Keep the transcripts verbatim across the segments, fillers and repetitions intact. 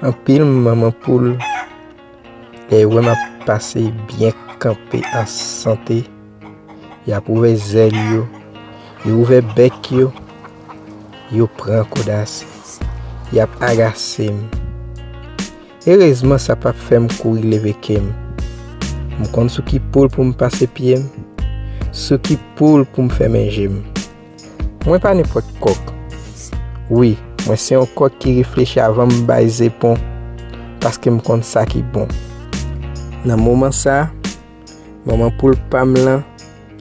Anpil manman poul, lè yo wè m ap pase byen kanpe an sante, y ap ouvè zèl yo, yo ouvè bèk yo, yo pran kodas, y ap agase m. Erezman sa p ap fè m kouri leve ke m. M konn sou ki poul pou m pase pye m, sou ki poul pou m fèmen je m. Mwen pa nenpòt kòk. Wi, mwen se yon kòk ki reflechi avan m bay zepon, paske m konn sa ki bon. Nan moman sa a, manman poul pa m lan,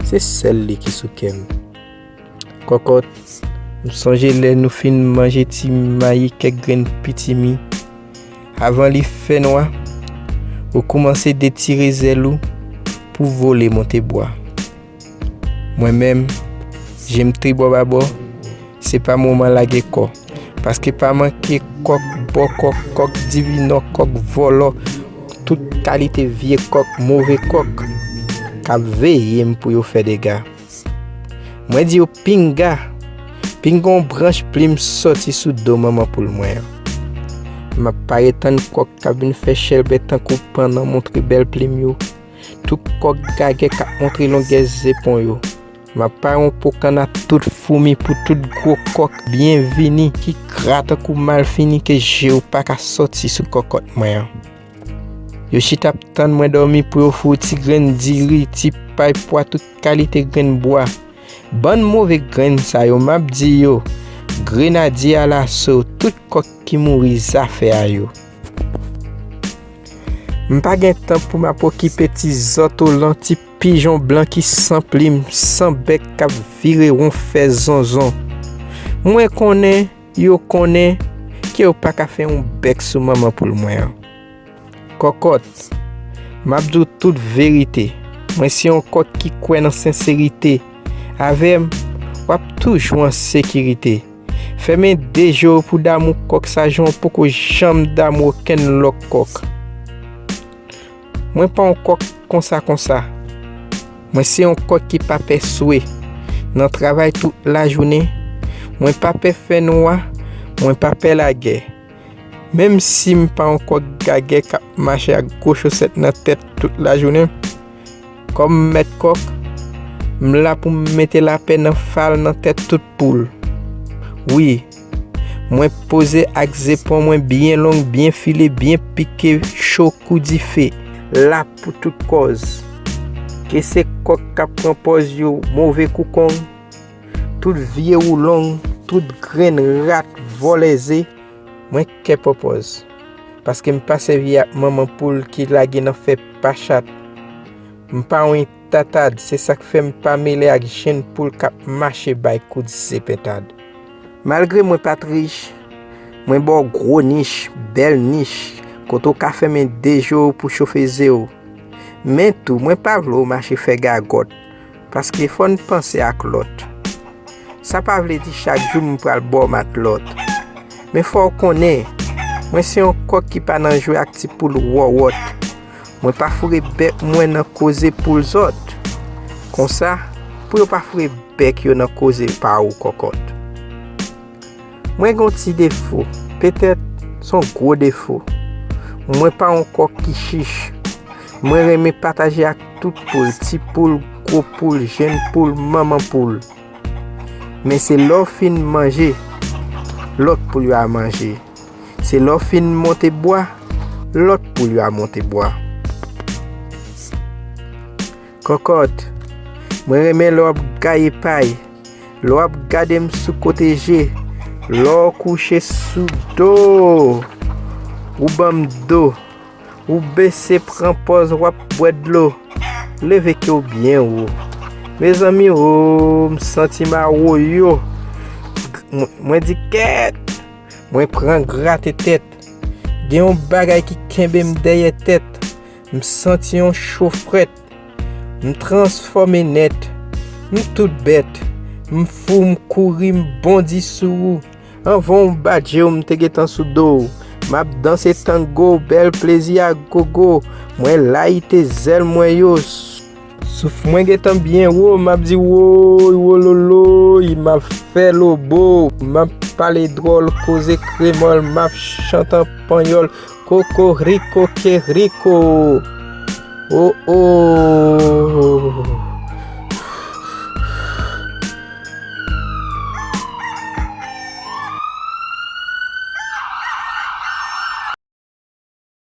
se sèl li ki sou kè m. Kòkòt, m sonje lè nou fin manje ti mayi kèk grenn pitimi. Avan li fè nwa, ou koumanse detire zèl ou pou vole monte bwa. Mwen menm, je m tribò babò, se pa moman lage kò. Paske pa manke kòk bòkò, kòk divinò, kòk vòlò, tout kalite vye kòk, move kòk, k ap veye m pou yo fè dega. Mwen di yo pinga, pinga yon branch plim sòti sou do manman poul mwen an. M ap parèt tann kòk k ap vin fè chèlbè tankou pannan montre bèl plim yo. Tout kòk gagè k ap montre longè zepon yo. M ap pare yon po kanna tout foumi pou tout gwo kòk byen vini ki gra tankou malfini ke je yo pa ka sòti sou kòkòt mwen an. Yo chita ap tann mwen dòmi pou yo foure ti grenn diri, ti pay, pwa, tout kalite grenn bwa. Bann move grenn sa yo, m ap di yo, grenadye alaso, tout kòk ki mouri zafè a yo. M pa gen tan pou m ap okipe ti zòtolan, ti pijon blan ki san plim, san bèk k ap vire won fè zonzon. Mwen konnen, yo konnen, ke yo pa ka fè yon bèk sou manman poul mwen an. Kòkòt, m ap di w tout verite. Mwen se yon kòk ki kwè nan senserite. Avè m, w ap toujou an sekirite. Fèmen de je w pou damou kòk sa jan w poko janm damou okenn lòt kòk. Mwen pa yon kòk konsa konsa. Mwen se yon kòk ki pa pè swe. Nan travay tout lajounen, mwen pa pè fè nwa, mwen pa pè lagè. Menm si m pa yon kòk gagè k ap mache ak gwo chosèt nan tèt tout lajounen, kòm mèt kòk, m la pou m mete lapè nan fal nan tèt tout poul. Wi, mwen poze ak zepon mwen byen long, byen file, byen pike, cho kou dife, la pou tout kòz. Ke se kòk k ap pran pòz yo, move koukong, tout vye woulong, tout grenn rat, vòlè ze, mwen kè pòpòz. Paske m pa sèvi ak manman poul ki lage nan fè pa chat. M pa yon tatad, se sa k fè m pa mele ak jenn poul k ap mache bay kout ze pentad. Malgre mwen pa t rich, mwen ba w gwo nich, bèl nich, kote w ka fèmen de je w pou chofe ze w. Men tou, mwen pa vle w mache fè gagòt, paske fò n panse ak lòt. Sa pa vle di chak jou m pral ba w matlòt. Men fò w konnen, mwen se yon kòk ki pa nan jwe ak ti poul wòwòt. Mwen pa foure bèk mwen nan koze poul zòt. Konsa, pou yo pa foure bèk yo nan koze pa ou kòkòt. Mwen gen yon ti defo, petèt s on gwo defo. Mwen pa yon kòk ki chich. Mwen renmen pataje ak tout poul, ti poul, gwo poul, jenn poul, manman poul. Men se lè w fin manje, lòt poul yo a manje. Se lè w fin monte bwa, lòt poul yo a monte bwa. Kòkòt, mwen renmen lè w ap gaye pay, lè w ap gade m sou kote je, lè w kouche sou do, ou ban m do, ou bese pran pòz w ap bwè dlo. Leve ke w byen wo. Mezanmi o, m santi m awoyo. Mwen, mwen di kèt, mwen pran grate tèt. Gen yon bagay ki kenbe m dèyè tèt. M santi yon cho frèt. M transfòme nèt. M tout bèt. M fou, m kouri, m bondi sou ou. Anvan w bat je w, m te gentan sou do w. M ap danse tango, bèl plezi a gogo. Mwen layite zèl mwen yo. Souf mwen gentan byen wo, m ap di woy, wololoy, m Fè lobo, m ap pale dwòl, koze kremòl, m ap chante an panyòl. Kokoriko keriko. O o.